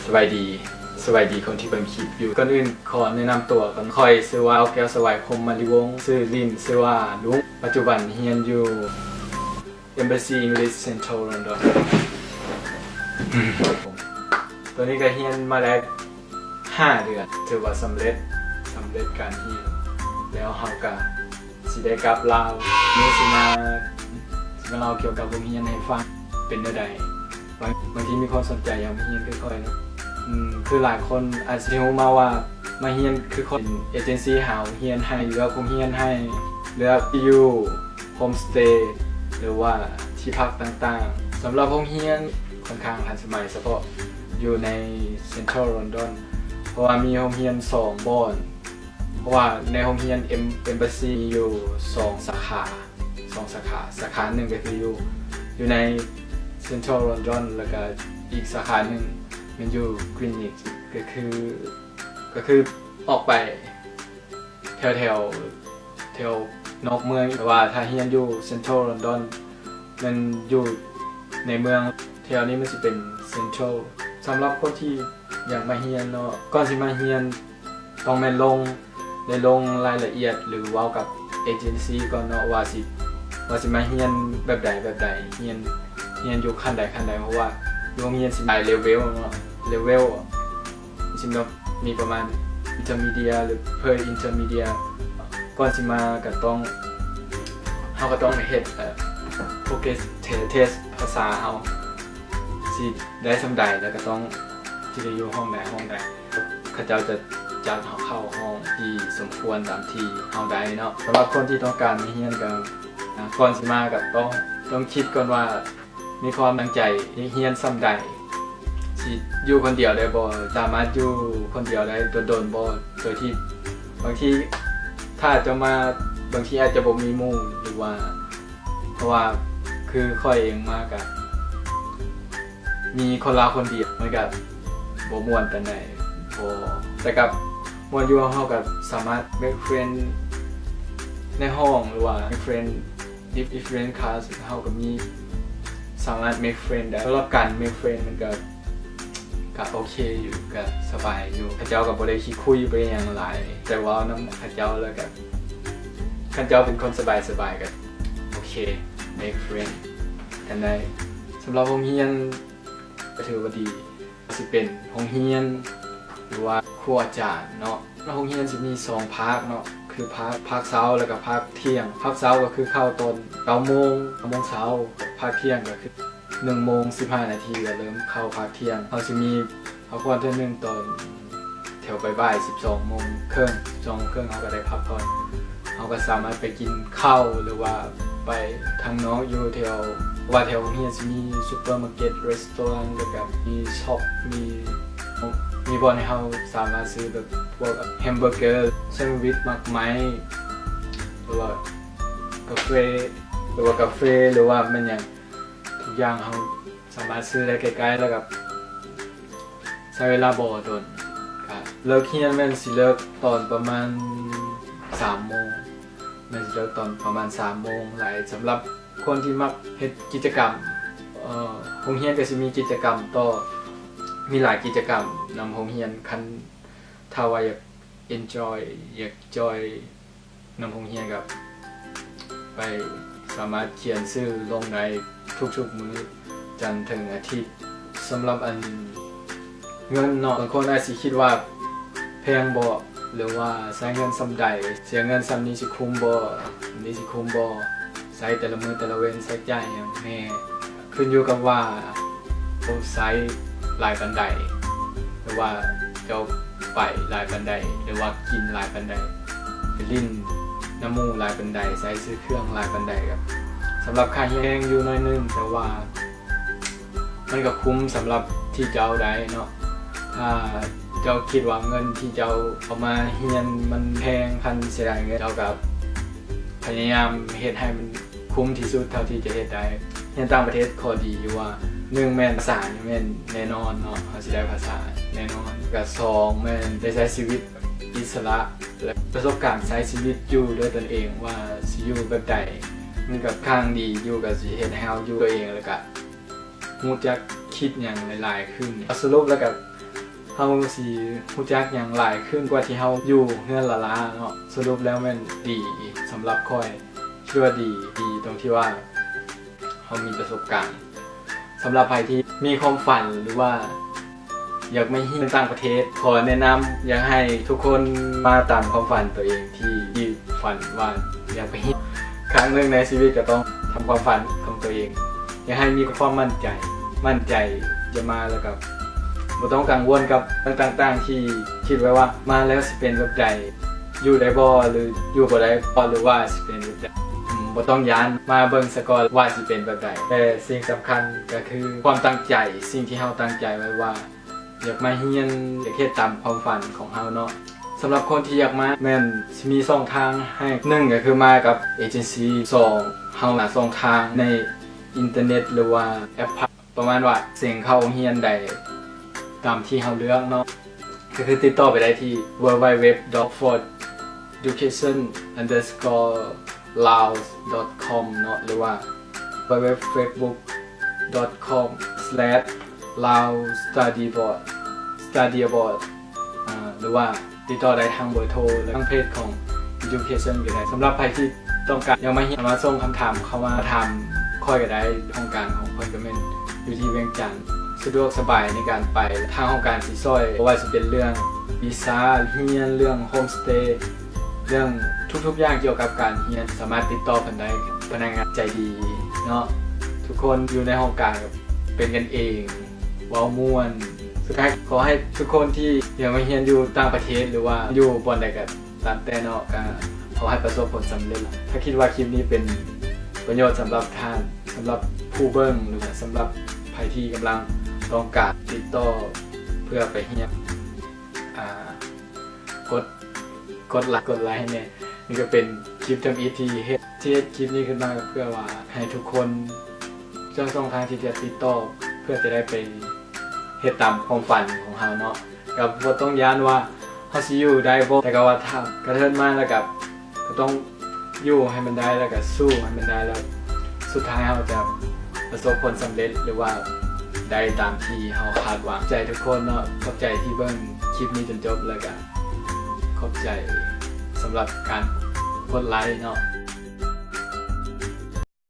ສະບາຍດີ ສະບາຍດີຄົນທີ່ເບິ່ງຄລິບຢູ່. ກ່ອນອື່ນຂໍແນະນຳຕົວກ່ອນ. ຂ້ອຍຊື່ວ່າ ອອກແກ້ວ ສະຫວາຍພົມມະລິວົງ, ຊື່ຫຼິ້ນຊື່ວ່າລຸງ. ປັດຈຸບັນຮຽນຢູ່ Embassy English Central London. ໂຕນີ້ກໍຮຽນມາໄດ້ຫ້າເດືອນ, ຖືວ່າສຳເລັດ, ສຳເລັດການຮຽນ. ແລ້ວເຮົາກໍ ຊິໄດ້ກັບລາວ. ມື້ນີ້ຊິມາ ຊິມາເລົ່າກ່ຽວກັບໂຮງຮຽນໃຫ້ຟັງ ເປັນແນວໃດ? ບາງ ບາງທີມີຄວາມສົນໃຈຢາກມາຮຽນຄືຂ້ອຍເນາະ. ອືມ ຄືຫຼາຍຄົນອາດຊິຮູ້ມາວ່າ ມາຮຽນຄືຂ້ອຍ ເອເຈັນຊີຫາໂຮງຮຽນໃຫ້, ເລືອກໂຮງຮຽນໃຫ້, ເລືອກທີ່ຢູ່, ໂຮມສະເຕ ຫຼືວ່າທີ່ພັກຕ່າງໆ. ສຳລັບໂຮງຮຽນຂ້ອນຂ້າງທັນສະໄໝ, ສະເພາະຢູ່ໃນ Central London, ເພາະວ່າມີໂຮງຮຽນສອງບ່ອນ. ເພາະວ່າໃນໂຮງຮຽນ Em- Embassy ມີຢູ່ສອງສາຂາ, ສອງສາຂາ, ສາຂາໜຶ່ງກໍຄືຢູ່ ຢູ່ໃນ Central London ແລ້ວກໍອີກສາຂາໜຶ່ງແມ່ນຢູ່ Greenwich ກໍຄື ກໍຄືອອກໄປແຖວໆ ແຖວນອກເມືອງ. ແຕ່ວ່າຖ້າຮຽນຢູ່ Central London ແມ່ນຢູ່ໃນເມືອງ, ແຖວນີ້ມັນຊິເປັນ Central. ສຳລັບຄົນທີ່ຢາກມາຮຽນເນາະ, ກ່ອນຊິມາຮຽນ ຕ້ອງແມ່ນລົງ ໄດ້ລົງລາຍລະອຽດ ຫຼື ເວົ້າກັບເອເຈັນຊີກ່ອນເນາະ ວ່າຊິ ວ່າຊິມາຮຽນແບບໃດແບບໃດ, ຮຽນ ຮຽນຢູ່ຂັ້ນໃດຂັ້ນໃດ. ເພາະວ່າຢູ່ໂຮງຮຽນຊິມີຫຼາຍເລເວວເນາະ, ເລເວວຊິມີ ມີປະມານ Intermediate ຫຼື Pre-Intermediate. ກ່ອນຊິມາກໍຕ້ອງ ເຮົາກໍຕ້ອງໄດ້ເຮັດ ເອີ Progress Test ເທສພາສາເຮົາ ຊິໄດ້ສ່ຳໃດ ແລ້ວກໍຕ້ອງ ຊິໄດ້ຢູ່ຫ້ອງໃດຫ້ອງໃດ, ເຂົາເຈົ້າຈະຈັດເຮົາເຂົ້າຫ້ອງທີ່ສົມຄວນຕາມທີ່ເຮົາໄດ້ເນາະ. ສຳລັບຄົນທີ່ຕ້ອງການມາຮຽນກໍ ອາ ກ່ອນຊິມາກໍຕ້ອງ ຕ້ອງຄິດກ່ອນວ່າມີຄວາມຕັ້ງໃຈຮຽນສ່ຳໃດ, ຊິຢູ່ຄົນດຽວໄດ້ບໍ່, ສາມາດຢູ່ຄົນດຽວໄດ້ດົນໆບໍ່, ໂດຍທີ່ບາງທີຖ້າຈະມາ ບາງທີອາດຈະບໍ່ມີໝູ່ ຫຼືວ່າ ເພາະວ່າຄືຂ້ອຍເອງມາກະມີຄົນລາວຄົນດຽວ ມັນກະບໍ່ມ່ວນປານໃດ. ບໍ່ ແຕ່ກະມ່ວນຢູ່, ເຮົາກະສາມາດ make friend ໃນຫ້ອງ ຫຼືວ່າ make friend in different class ເຮົາກະມີ ສາມາດ make friend ໄດ້. ສຳລັບການ make friend ມັນກະ ກະໂອເຄຢູ່, ກະສະບາຍຢູ່. ເຂົາເຈົ້າກະບໍ່ໄດ້ຂີ້ຄຸຍ ບໍ່ໄດ້ຫຍັງຫຼາຍ, ແຕ່ເວົ້ານຳເຂົາເຈົ້າແລ້ວກະ ຄັນເຈົ້າເປັນຄົນສະບາຍໆ ກະໂອເຄ make friend ກັນໄດ້. ສຳລັບໂຮງຮຽນກະຖືວ່າດີ, ຊິເປັນໂຮງຮຽນ ຫຼືວ່າຄູອາຈານເນາະ. ໂຮງຮຽນຊິມີສອງພາກເນາະ, ຄືພາກ ພາກເຊົ້າ ແລ້ວກະພາກທ່ຽງ. ພາກເຊົ້າກະຄືເຂົ້າຕອນເກົ້າໂມງ ເກົ້າໂມງເຊົ້າ, ພາກທ່ຽງກະຄື ໜຶ່ງໂມງສິບຫ້ານາທີ ກະເລີ່ມເຂົ້າພາກທ່ຽງ. ເຮົາຊິມີພັກຜ່ອນເທື່ອໜຶ່ງຕອນແຖວບ່າຍໆ ສິບສອງໂມງເຄິ່ງ, ສິບສອງໂມງເຄິ່ງເຮົາກະໄດ້ພັກຜ່ອນ. ເຮົາກະສາມາດໄປກິນເຂົ້າ ຫຼືວ່າໄປທາງນອກຢູ່ແຖວ ວ່າແຖວໂຮງຮຽນຊິມີ supermarket restaurant ແລ້ວກະມີຊັອບ ມີ ມີບ່ອນໃຫ້ເຮົາສາມາດຊື້ແບບພວກ hamburger sandwich ໝາກໄມ້ ຫຼືວ່າກາເຟ ຫຼືວ່າກາເຟ ຫຼືວ່າແມ່ນຫຍັງ ທຸກຢ່າງເຮົາສາມາດຊື້ໄດ້ໃກ້ໆ ແລ້ວກະໃຊ້ເວລາບໍ່ດົນ. ກະເລີກຮຽນແມ່ນຊິເລີກຕອນປະມານສາມໂມງ, ແມ່ນຊິເລີກຕອນປະມານສາມໂມງ. ຫຼາຍສຳລັບຄົນທີ່ມັກເຮັດກິດຈະກຳ, ເອີ ໂຮງຮຽນກະຊິມີກິດຈະກຳຕໍ່, ມີຫຼາຍກິດຈະກຳນຳໂຮງຮຽນ. ຄັນຖ້າວ່າຢາກ enjoy ຢາກ joy ນຳໂຮງຮຽນ ກະໄປສາມາດຂຽນຊື່ລົງໄດ້ທຸກໆມື້ ຈັນເຖິງອາທິດ. ສຳລັບອັນເງິນເນາະ, ບາງຄົນອາດຊິຄິດວ່າແພງບໍ່ ຫຼືວ່າໃຊ້ເງິນສ່ຳໃດ, ເສຍເງິນສ່ຳນີ້ຊິຄຸ້ມບໍ່, ນີ້ຊິຄຸ້ມບໍ່, ໃຊ້ແຕ່ລະມື້ແຕ່ລະເວັນ ໃຊ້ຈ່າຍຫຍັງແນ່. ຂຶ້ນຢູ່ກັບວ່າເຈົ້າໃຊ້ຫຼາຍປານໃດ ຫຼືວ່າເຈົ້າໄປຫຼາຍປານໃດ ຫຼືວ່າກິນຫຼາຍປານໃດ, ໄປຫຼິ້ນນຳໝູ່ຫຼາຍປານໃດ, ໃຊ້ຊື່ເຄື່ອງຫຼາຍປານໃດ. ກະສຳລັບຄ່າຮຽນແພງຢູ່ໜ້ອຍໜຶ່ງ, ແຕ່ວ່າມັນກະຄຸ້ມສຳລັບທີ່ເຈົ້າໄດ້ເນາະ. ຖ້າເຈົ້າຄິດວ່າເງິນທີ່ເຈົ້າເອົາມາຮຽນມັນແພງ, ຄັນເສຍດາຍເງິນ, ເຈົ້າກະພະຍາຍາມເຮັດໃຫ້ມັນ ຄຸ້ມທີ່ສຸດເທົ່າທີ່ຈະເຮັດໄດ້. ຮຽນຕ່າງປະເທດຂໍ້ດີຢູ່ວ່າ ໜຶ່ງແມ່ນພາສານີ້ແມ່ນແນ່ນອນເນາະ, ເຮົາຊິໄດ້ພາສາແນ່ນອນ. ກະສອງແມ່ນໄດ້ໃຊ້ຊີວິດອິດສະຫຼະ ແລະ ປະສົບການໃຊ້ຊີວິດຢູ່ດ້ວຍຕົນເອງວ່າຊິຢູ່ແບບໃດ. ມັນກະຂ້າງດີຢູ່, ກະຊິເຮັດໃຫ້ເຮົາຢູ່ຕົວເອງ ແລ້ວກະຮູ້ຈັກຄິດຫຍັງຫຼາຍໆຂຶ້ນ. ສະຫຼຸບແລ້ວກະ ເຮົາຊິຮູ້ຈັກຫຍັງຫຼາຍຂຶ້ນກວ່າທີ່ເຮົາຢູ່ເຮືອນລ້າໆເນາະ. ສະຫຼຸບແລ້ວແມ່ນດີສຳລັບຂ້ອຍ ຄິດວ່າດີ ດີຕົງທີ່ວ່າເຮົາມີປະສົບການ. ສຳລັບໃຜທີ່ມີຄວາມຝັນ ຫຼືວ່າຢາກໄປຮຽນຕ່າງປະເທດ, ຂໍແນະນຳ ຢາກໃຫ້ທຸກຄົນມາຕາມຄວາມຝັນຕົວເອງທີ່ ທີ່ຝັນວ່າຢາກໄປຮຽນ. ຄັ້ງໜຶ່ງໃນຊີວິດກໍຕ້ອງທຳຄວາມຝັນຂອງຕົວເອງ. ຢາກໃຫ້ມີຄວາມໝັ້ນໃຈ, ໝັ້ນໃຈຈະມາ ແລ້ວກໍບໍ່ຕ້ອງກັງວົນກັບເລື່ອງຕ່າງໆທີ່ຄິດໄວ້ວ່າມາແລ້ວຊິເປັນແບບໃດ, ຢູ່ໄດ້ບໍ່ ຫຼື ຢູ່ບໍ່ໄດ້ບໍ່ ຫຼືວ່າຊິເປັນແບບໃດ. ອືມ ບໍ່ຕ້ອງຢ້ານ, ມາເບິ່ງສາກ່ອນວ່າຊິເປັນແບບໃດ. ແຕ່ສິ່ງສຳຄັນກໍຄືຄວາມຕັ້ງໃຈ, ສິ່ງທີ່ເຮົາຕັ້ງໃຈໄວ້ວ່າ ຢາກມາຮຽນ, ຢາກເຮັດຕາມຄວາມຝັນຂອງເຮົາເນາະ. ສຳລັບຄົນທີ່ຢາກມາ ແມ່ນຊິມີຊ່ອງທາງໃຫ້, ໜຶ່ງກໍຄືມາກັບເອເຈັນຊີ, ສອງເຮົາຫາຊ່ອງທາງໃນອິນເຕີເນັດ ຫຼືວ່າແອັບ ປະມານວ່າເສັງເຂົ້າໂຮງຮຽນໃດຕາມທີ່ເຮົາເລືອກເນາະ, ກໍຄືຕິດຕໍ່ໄປໄດ້ທີ່ www.oxfordeducation underscore laos.com ເນາະ ຫຼືວ່າ www.facebook.com/laosstudyabroad studyabroad ອາ ຫຼືວ່າຕິດຕໍ່ໄດ້ທາງເບີໂທ ແລະ ທາງເພຈຂອງ Education ກໍໄດ້. ສຳລັບໃຜທີ່ຕ້ອງການຢາກມາຮຽນ ສາມາດສົ່ງຄຳຖາມເຂົ້າມາຖາມຂ້ອຍກໍໄດ້. ຫ້ອງການຂອງຂ້ອຍກໍແມ່ນຢູ່ທີ່ວຽງຈັນ, ສະດວກສະບາຍໃນການໄປ. ທາງຫ້ອງການຊິຊ່ອຍ ບໍ່ວ່າຊິເປັນເລື່ອງວີຊາຮຽນ, ເລື່ອງໂຮມສະເຕ, ເລື່ອງທຸກໆຢ່າງກ່ຽວກັບການຮຽນ ສາມາດຕິດຕໍ່ເພິ່ນໄດ້. ພະນັກງານໃຈດີເນາະ, ທຸກຄົນຢູ່ໃນຫ້ອງການເປັນກັນເອງ, ເວົ້າມ່ວນ. ສຸດທ້າຍ ຂໍໃຫ້ທຸກຄົນທີ່ຢາກມາຮຽນຢູ່ຕ່າງປະເທດ ຫຼືວ່າຢູ່ບ່ອນໃດກໍຕາມແຕ່ເນາະ, ກໍຂໍໃຫ້ປະສົບຜົນສຳເລັດ. ຖ້າຄິດວ່າຄລິບນີ້ເປັນປະໂຫຍດສຳລັບທ່ານ, ສຳລັບຜູ້ເບິ່ງ ຫຼືວ່າສຳລັບໃຜທີ່ກຳລັງຕ້ອງການຕິດຕໍ່ເພື່ອໄປຮຽນ, ອາ ກົດ ກົດໄລ ກົດໄລໃຫ້ແດ່. ນີ້ກໍເປັນຄລິບທຳອິດທີ່ເຮັດ ທີ່ເຮັດຄລິບນີ້ຂຶ້ນມາ ກໍເພື່ອວ່າໃຫ້ທຸກຄົນ ເຈົ້າຊ່ອງທາງທີ່ຈະຕິດຕໍ່ ເພື່ອຈະໄດ້ໄປເຮັດຕາມຄວາມຝັນຂອງເຮົາເນາະ. ກໍບໍ່ຕ້ອງຢ້ານວ່າເຮົາຊິຢູ່ໄດ້ບໍ່, ແຕ່ກໍວ່າຖ້າກະເທີນມາແລ້ວກໍ ກໍຕ້ອງຢູ່ໃຫ້ມັນໄດ້ ແລ້ວກໍສູ້ໃຫ້ມັນໄດ້ ແລ້ວສຸດທ້າຍເຮົາຈະປະສົບຜົນສຳເລັດ ຫຼືວ່າໄດ້ຕາມທີ່ເຮົາຄາດຫວັງ. ຂອບໃຈທຸກຄົນເນາະ, ຂອບໃຈທີ່ເບິ່ງຄລິບນີ້ຈົນຈົບ ແລ້ວກໍຂອບໃຈສຳລັບການກົດໄລເນາະ.